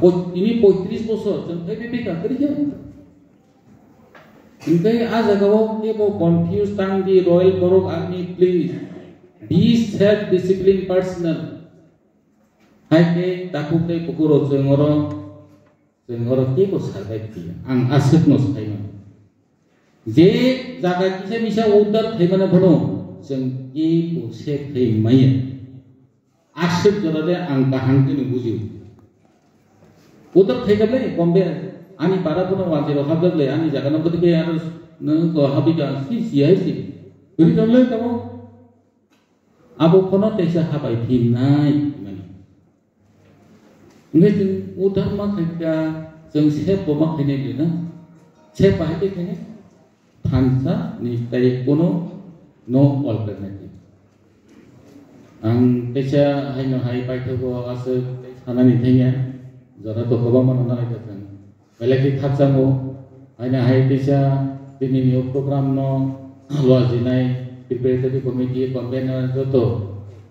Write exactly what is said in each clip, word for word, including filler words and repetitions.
Poi-, tini poitris bosor chwng phaibai bikha kwrwi khe. Hwnkhe a jagao kebo confuse tang di, Royal Borok Army, please be self discipline personnel. Hai khe takhuk tei bukhuk rok chwng oro, chwng oro kebo sarbai phi. Ang aswkno saimano. Je jaga kisa misa uddar khaimani phano chwng kebo save khai maya. Aswk jora de ang kaham khe no bujio. Uddar khai kable kombe ani para phano wanjwi rok hapjak le ani jaga no bwtwi khe aro nwng ko habika si si hai si. Kwrwi kable tamo. Abo phano teisa habai phinai hwnmani. Hwnkhe chwng uddar ma khaikha, chwng save bo ma khainai le na? Save bahai khe khainai? Thansa ni tei kono no alternative. Ang teisa haino hai paithago aswk tei sanani thangya, jora to kwbangma no nai kha chwng. Belai khe khakchangno, haino hai teisa tinini o program no luajinai preparatory committee convener joto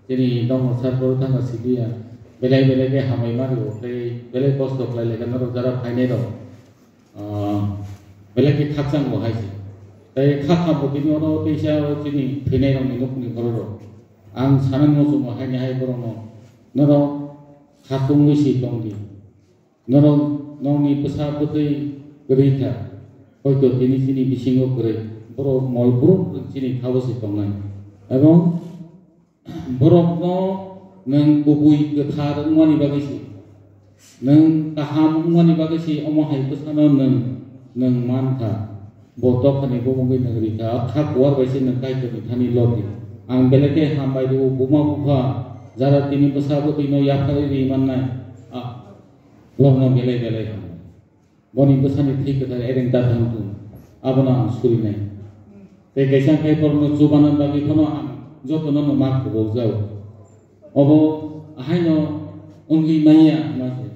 chini dongor sir boro thangma sidiya belai belai khe hambai ma rwo tei belai kosto khlai lai kha norok jara phainai rok, ah, belai khe khakchangno hai se. Tei kha kha bo tini oro teisa o chini thwinai rokni nukni borok rok ang sana muchungo haino hai borokno norok khakungwi si tongdi. Norok, nokni bwsa bwtwi kwrwi kha, hoito tini chini bisingo kwrwi, borok mol bruk chini khabo se tongnai. Ebong borokno nwng kubui kwthar wngmani bagwi se, nwng kaham wngmani bagwi se omo hai bwsano nwng, nwng man kha. Bo dophani bumungwi nwng rikha, kha kuar bai se nwng Kaitorni thani lobdi. Ang belai khe hambai rwo buma bupha, jara tini bwsa bwtwino yapharwi ri mannai. A, borokno belai belai hambai. Boni bwsani thwi kwthar ereng da thang thung, abono ang surinai. Tei kaisa khe borokno chubana bagwi phano ang jotono no ma khobok jao. Obo ahaino wngwi manya hwnma se.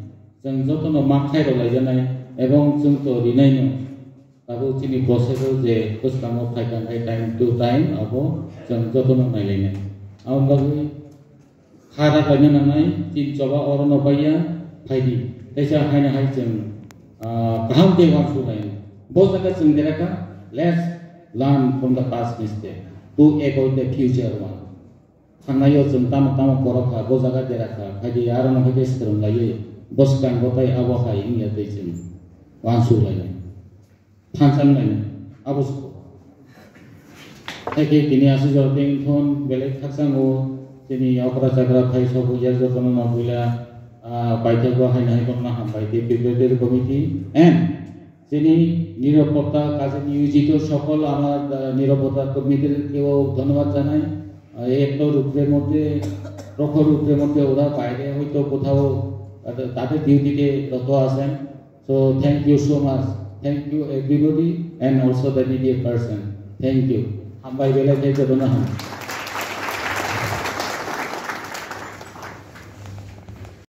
Chwng jotono ma khairok laijanai ebong chwng to rinaino. Tabuk chini process o je bwskango phaikha khe time to time abo chwng jotono nailainai. Aboni bagwi kha rak laina nangnai, chini choba orono baiya phaidi. Teisa haino hai chwng, ah, kaham tei uansuk lainai. Bo jaga chwng derakha, let's learn from the past mistake to avoid the future one. Thangnaio chwng tamo tamo borok kha, bo jaga derakha, phaidi arono hai khe swrwng laiwi bwskango tai abo hai wngya tei chwng uansuk lainai. Thansa wnglainai, abo se kok. Hai khe tini aswk jora tei wngthon belai khakchangno chini okra chakra phai sok ya jotono no buila, ah, paithago haino hai borokno hambai tei preparatory committee and chini নিরাপত্তা কাজে নিয়োজিত সকল আমার, আহ, নিরাপত্তা কর্মীদেরকেও ধন্যবাদ জানাই। আহ, এক রুদ্রের মধ্যে, প্রখর রুদ্রের মধ্যে ওরা বাইরে হয়তো কোথাও তাদের, তাদের ডিউটিতে রত আছেন। So thank you so much. Thank you everybody and also the media person. Thank you. Hambai belai khe jotono ham.